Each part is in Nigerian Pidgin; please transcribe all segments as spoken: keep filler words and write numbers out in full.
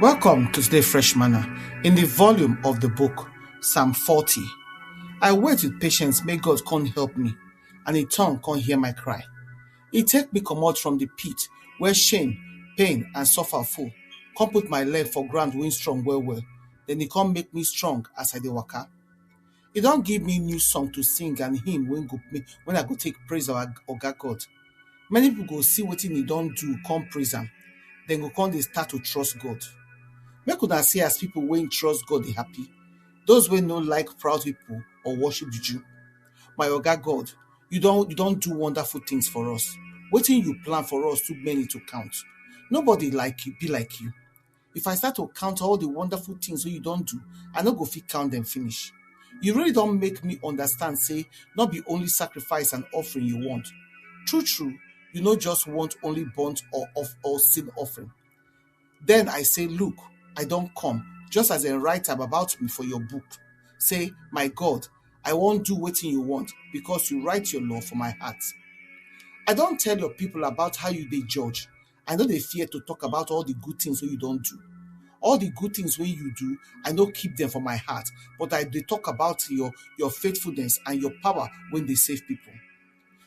Welcome to today Fresh Manna in the volume of the book Psalm forty. I wait with patience, may God come help me, and he tongue come hear my cry. He take me comot from the pit where shame, pain, and suffer full, come put my leg for ground wey strong well well. Then he come make me strong as I dey waka. He don give me new song to sing and hymn wey go make when I go take praise our Oga God. Many people go see wetin he don do, come praise am. Dem go come dey start to trust God. Make una see as people wey trust God dey happy. Those wey no like proud people or worship juju. My Oga God, you don you don do wonderful things for us. Wetin you plan for us too many to count. Nobody like you be like you. If I start to count all the wonderful things wey you don do, I no go fit count them finish. You really don make me understand say no be only sacrifice and offering you want. True true, you no just want only burnt or of or sin offering. Then I say, look, I don come, just as dem write am about me for your book. Say, my God, I wan do wetin you want because you write your law for my heart. I don tell your people about how you dey judge. I no dey fear to talk about all the good things wey you don do. All the good things wey you do, I no keep them for my heart, but I dey talk about your your faithfulness and your power wey dey save people.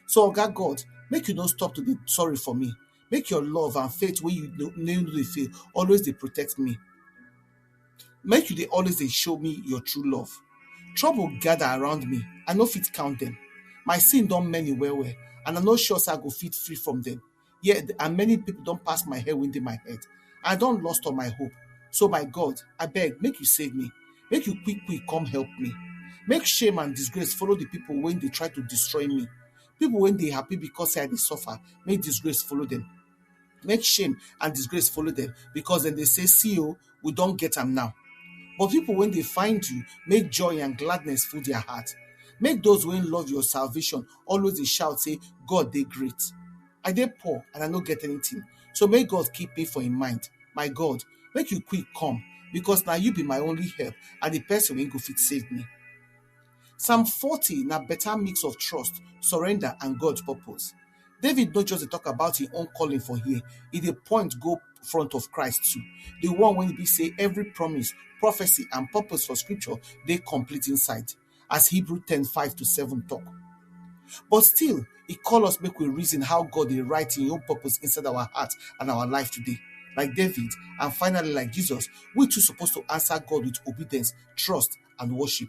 So Oga God, make you no stop to dey sorry for me. Make your love and faith wey you no no dey fail always dey protect me. Make you dey always dey show me your true love. Trouble gather around me, I no fit count them. My sin don many well well, and I no sure say I go fit free from them. Yet and many people don pass my head wey dey my head. I don lost all my hope. So my God, abeg, make you save me. Make you quick quick come help me. Make shame and disgrace follow the people wey dey try to destroy me. People wey dey happy because say I dey suffer, make disgrace follow them. Make shame and disgrace follow them because dem dey say, see o, we don get am now. But people wey dey find you, make joy and gladness full their heart. Make those wey love your salvation always dey shout say, God dey great. I dey poor and I no get anything. So make God keep me for im mind. My God, make you quick come because na you be my only help and the person wey go fit save me. Psalm forty na better mix of trust, surrender and God purpose. David no just dey talk about him own calling for here, e dey point go front of Christ too. The one wey be say every promise, prophecy and purpose for scripture dey complete inside, as Hebrew ten five to seven talk. But still, e call us make we reason how God dey write im own purpose inside our heart and our life today. Like David, and finally like Jesus, we too suppose to answer God with obedience, trust and worship.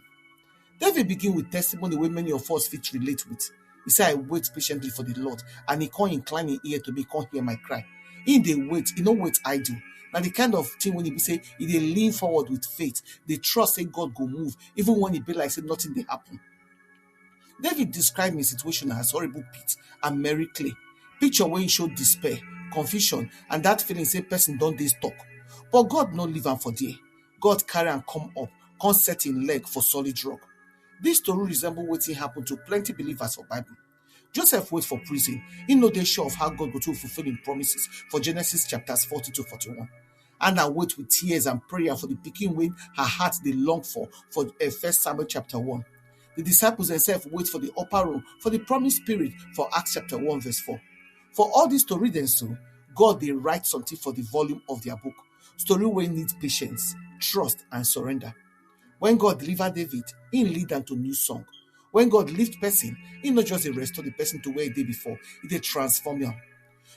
David begin with testimony wey many of us fit relate with. He say, I wait patiently for the Lord, and he come incline im ear to me, come hear my cry. He dey wait, he no wait idle. Na the kind of thing wey e be say e dey lean forward with faith, dey trust say God go move, even when e be like say nothing dey happen. David describe im situation as horrible pit and merry clay, picture wey show despair, confusion, and that feeling say person don dey stuck. But God no leave am for there. God carry am come up, come set im leg for solid rock. This story resemble wetin happen to plenty believers for Bible. Joseph wait for prison. He no dey sure of how God go to fulfill im promises for Genesis chapters forty to forty-one. Anna wait with tears and prayer for the pikin wey her heart dey long for for uh, First Samuel chapter one. The disciples themselves wait for the upper room for the promised spirit for Acts chapter one verse four. For all this story dem so, God dey write something for the volume of their book. Story wey need patience, trust and surrender. When God deliver David, he lead am to new song. When God lift person, he no just dey restore the person to where e dey before, he dey transform am.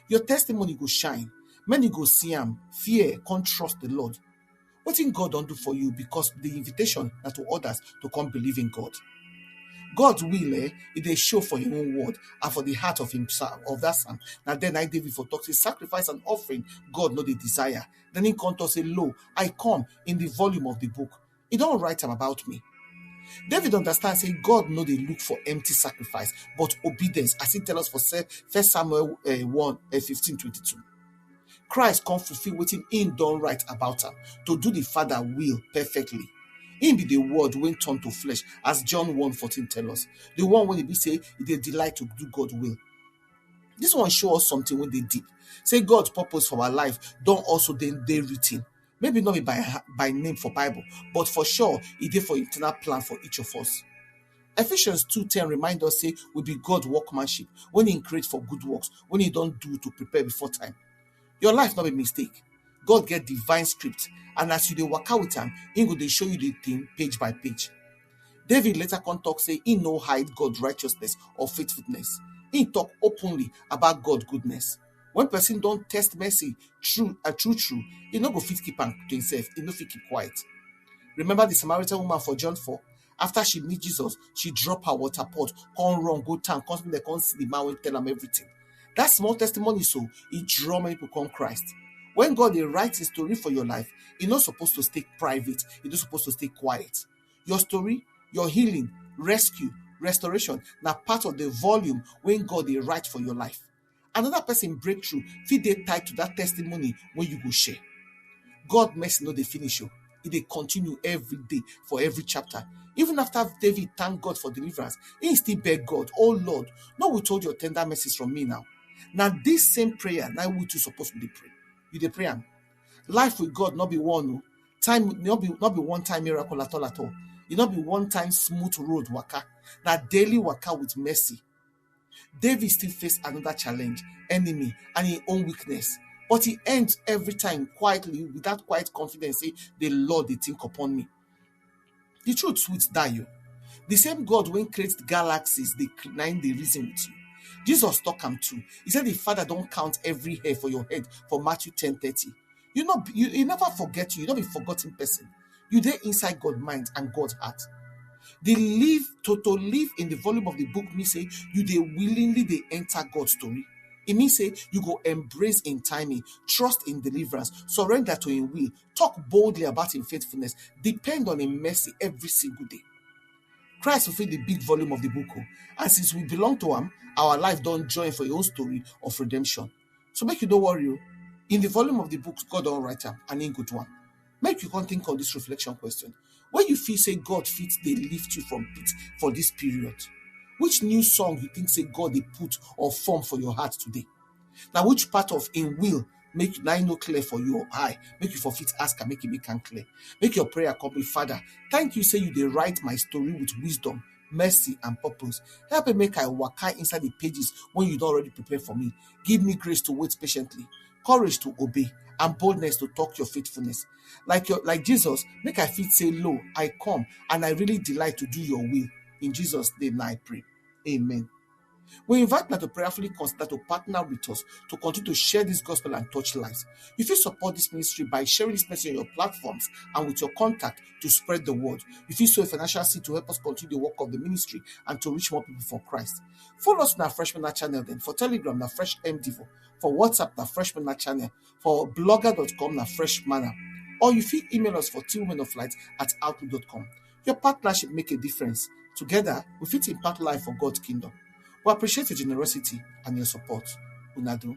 Your testimony go shine. Many go see am, fear, come trust the Lord. Wetin God don do for you because the invitation na to others to come believe in God. God will eh, e dey show for him own word and for the heart of him psalm of that psalm. Na then I David for talk say sacrifice and offering God no dey desire. Then he come talk say, lo, I come in the volume of the book. He don write am about me. David understand say God no dey look for empty sacrifice, but obedience, as he tell us for se- First Samuel uh, one uh, fifteen twenty-two. Christ come fulfill wetin he don write about am to do the Father will perfectly. He be the word wey turn to flesh, as John one fourteen tell us. The one wey e be say e dey delight to do God will. This one show us something wey dey deep. Say God purpose for our life don also dey dey written. Maybe not be by by name for Bible, but for sure e dey for eternal plan for each of us. Ephesians two ten remind us say we be God workmanship when he create for good works, when he don do to prepare before time. Your life no be mistake. God get divine script, and as you dey waka with am, he go dey show you the thing page by page. David later come talk say he no hide God righteousness or faithfulness. He talk openly about God goodness. When person don test mercy true and true true, he no go fit keep am to himself. He no fit keep quiet. Remember the Samaritan woman for John four? After she meet Jesus, she drop her water pot, come run go town, come dey come see the man wey tell am everything. That small testimony so, e draw many people come Christ. When God dey write his story for your life, e no suppose to stay private, e no suppose to stay quiet. Your story, your healing, rescue, restoration na part of the volume wey God dey write for your life. Another person breakthrough fit dey tied to that testimony wey you go share. God mercy no dey finish o. E dey continue every day for every chapter. Even after David thank God for deliverance, he still beg God, "Oh Lord, no withhold your tender mercies from me now." Na this same prayer na we too suppose to dey pray. You dey pray am. Life with God no be one o. Time no be, no be one time miracle at all at all. E no be one time smooth road waka. Na daily waka with mercy. David still face another challenge, enemy, and him own weakness. But he ends every time quietly, with that quiet confidence say, "The Lord dey think upon me." The truth sweet die you. The same God wey create galaxies dey cre- na him dey reason with you. Jesus talk am too. He said the Father don count every hair for your head for Matthew ten thirty. You no be- you, he never forget you. You no be forgotten person. You dey inside God mind and God heart. The live to to live in the volume of the book mean say you dey willingly dey enter God story. E mean say you go embrace in timing, trust in deliverance, surrender to him will, talk boldly about him faithfulness, depend on him mercy every single day. Christ fulfill the big volume of the book o, and since we belong to am, our life don join for your own story of redemption. So make you no worry o. In the volume of the book, God don write am and him go do am. Make you come think on this reflection question. When you feel say God fit dey lift you from pit for this period, which new song you think say God dey put or form for your heart today? Na which part of him will make na him no clear for your eye, make you for fit ask am, make he make am clear. Make your prayer come be, "Father, thank you say you dey write my story with wisdom, mercy and purpose. Help me make I waka inside the pages wey you don already prepare for me. Give me grace to wait patiently, courage to obey, and boldness to talk your faithfulness. Like your like Jesus, make I fit say, 'Lo, I come, and I really delight to do your will.' In Jesus' name na I pray. Amen." We invite una to prayerfully consider to partner with us to continue to share this gospel and touch lives. You fit support this ministry by sharing this message on your platforms and with your contact to spread the word. You fit sow a financial seed to help us continue the work of the ministry and to reach more people for Christ. Follow us on our Fresh Manna channel then. For Telegram, na Fresh M D four. For WhatsApp, na Fresh Manna channel. For blogger dot com, na Fresh Manna. Or you fit email us for team women of light at outlook dot com. Your partnership make a difference. Together, we fit impact life for God's kingdom. We appreciate your generosity and your support. Una do.